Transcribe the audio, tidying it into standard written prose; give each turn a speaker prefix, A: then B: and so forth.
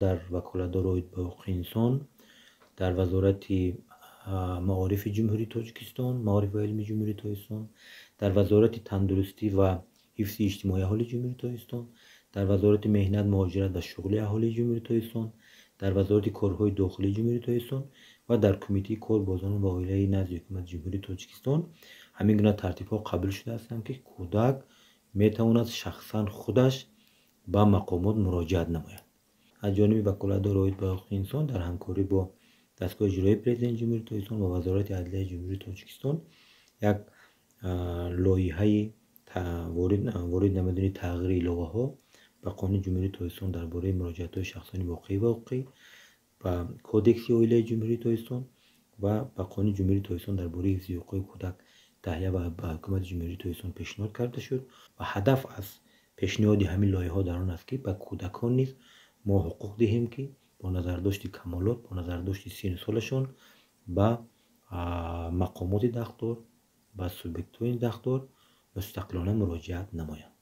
A: Дар ваколатдор оид ба ҳуқуқи инсон, дар Вазорати маорифи Ҷумҳурии Тоҷикистон, маориф ва илми Ҷумҳурии Тоҷикистон, дар Вазорати тандурустӣ ва ҳифзи иҷтимоии аҳолии Ҷумҳурии Тоҷикистон, дар Вазорати меҳнат, муҳоҷират ва шуғли аҳолии Ҷумҳурии Тоҷикистон, дар Вазорати корҳои дохилии Ҷумҳурии Тоҷикистон ва дар Кумитаи кор бо занон ва оилаи назди Ҳукумати Ҷумҳурии Тоҷикистон ҳамин гуна тартибҳо қабул шудаастанд, ки кӯдак метавонад шахсан худаш ба мақомот муроҷиат намояд. Аз ҷониби ваколатдор оид ба ҳуқуқи инсон дар ҳамкорӣ бо дастгоҳи иҷроии Президенти Ҷумҳурии Тоҷикистон ва Вазорати адлияи Ҷумҳурии Тоҷикистон як лоиҳаи ворид намудани тағйири иловаҳо ба Қонуни Ҷумҳурии Тоҷикистон дар бораи муроҷиатҳои шахсони воқеӣ ва ҳуқуқӣ, ба Кодекси оилаи Ҷумҳурии Тоҷикистон ва ба Қонуни Ҷумҳурии Тоҷикистон дар бораи ҳифзи ҳуқуқи кӯдак таҳия ва ба Ҳукумати Ҷумҳурии Тоҷикистон пешниҳод карда шуд. Ва ҳадаф аз пешниҳоди ҳамин лоиҳаҳо дар он аст, ки ба кӯдакон низ мо ҳуқуқ диҳем, ки бо назардошти камолот, бо назардошти синну солашон ба мақомоти дахлдор, ба субъектҳои дахлдор мустақилона муроҷиат намоянд.